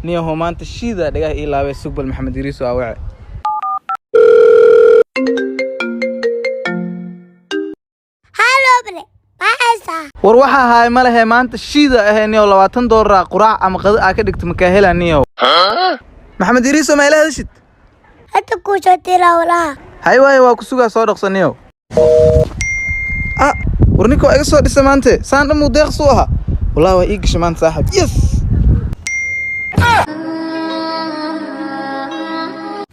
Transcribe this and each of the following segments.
Niyahow, maanta shiida dhagaha ii laabay. Sugbal Maxamed Yariiso aa wace. Haloble, maxaysaa? War waxa ahaay ma lehe. Maanta shiida ahee niyow, $20 quraac ama qado aa ka dhigta makaa hela. Niyow, Maxamed Yariiso, ma ila hadashid? Hadda kuu soo diraa walaha. Hay waaye, waa ku sugaa, soo dhaqso niyow. Ah, war ninka waa iga soo dhisa maante. Saan dhan muu deeqsu ahaa. Wallahi waa ii gashay maanta, saaxib, yes.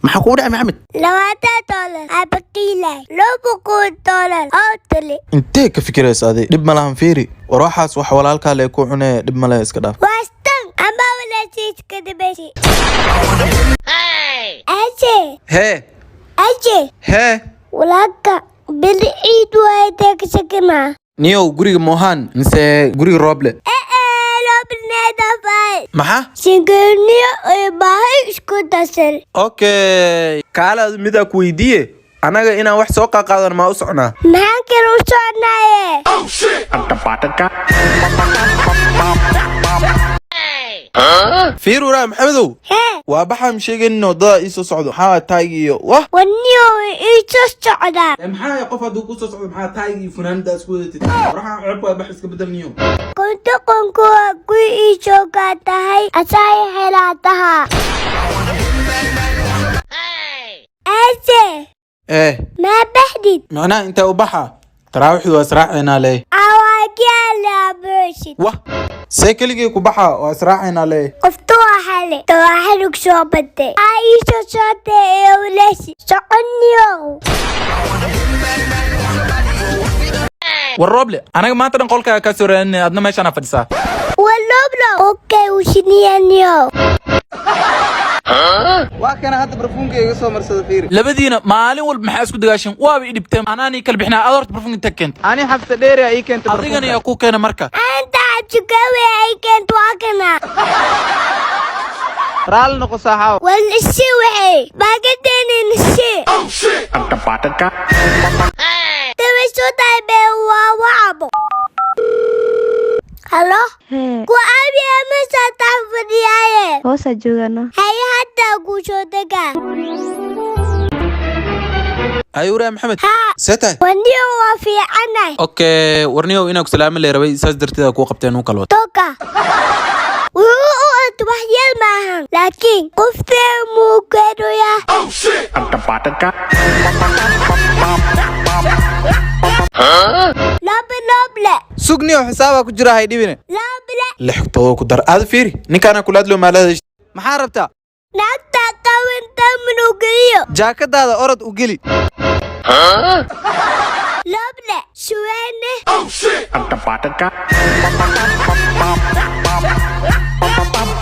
Maxaa kugu dhacay, Maxamed? $20 abaqiilay, $200 oo tali. Intee ka fikiraysa adi? Dhib ma lahan. Fiiri, war waxaas wax walaalkaa lee ku cunee, dhib male, iska dhaaf. Waastan ama walaasiiska dabeysi aje. Hee. Aje. Hee. Walaalka bili ciid waaytee ka shakina. Niyow, guriga Mohan mise guriga Rooble? Ee, loobneedafay. Maxaa? Shingeeniyo iyo baahi isku darsan. Okay, kaala midaa ku weydiiye. Annaga inaan wax soo qaaqaadan maa u socnaa? Maxaan kale u soconaaye? Fiir waraa, Maxamedow. Hee. Waa baxaa, ma sheegaynin wadada ii soo socdo. Maxaa taayg iyo wah? Waniyo ii soo socdaa. Maxaa qof hadduu ku soo socdo, maxaa taayg iyo funaanada isku wadatid? Waxaa ceeb waa, bax, iska bedel niyo. Kunto qonku waa kuwi ii joogaa tahay asaay helaa tahaa. Aje. Ee. Maa baxdid? Macnaha intee u baxa? Taraawiixdu waa israacaynaa lee. Awaagiyaa laabuushid. Wah, see keligay ku baxa? Waa israacaynaa lee. Qoftu waa xale tawaaxalug soo batay aa ii soo socotay ee walashi soconniyow. War Rooble, anaga maanta dhan qolkaaga kaa soo raadinaya, adna meeshaana fadhisaa. Waloblo okay ushiniyanniyow. Waa kana hadda barfuunka iga soo marsada, fiiri. Labadiina maalin walba maxaa isku dagaashan? Waaba i dhibteen, anaanii kala bixinaa. Ad horta barfuunka inta keenta? Ani Xabsa Dheeri aa ii keentay. Adigana yaa kuu keena marka? Anta cabsikawe ay keent, waa kana. Raalli noqo, saaxaaw. Wal isi waxay baagadeenen isi tawe soo tahay bee waa wacabo. Halo. Hee. Ku aabi ama saataa fadhiyaaye. Hoosaa joogano. Haye, hadda kuu soo degaa. Ay waraa, Maxamed. Haa. See tahay? Waniyo waa fiicanay. Okay, warniyow, inaa ku salaami lee rabay, saas darteed aa kuu qabteen u kala wad. Toka wuxuu u ant wax yar maahan, laakiin qoftee muu keenayaa? Laba looble. Sug niyow, xisaabaa ku jira, hay dhibine. Looble. Lix todoba ku dar. Aada fiiri, ninkaana kula hadlo maalada. Maxaa rabtaa? Naagta qawinta minuu geliyo. Jaakadaada orod u geli. Looble suweene.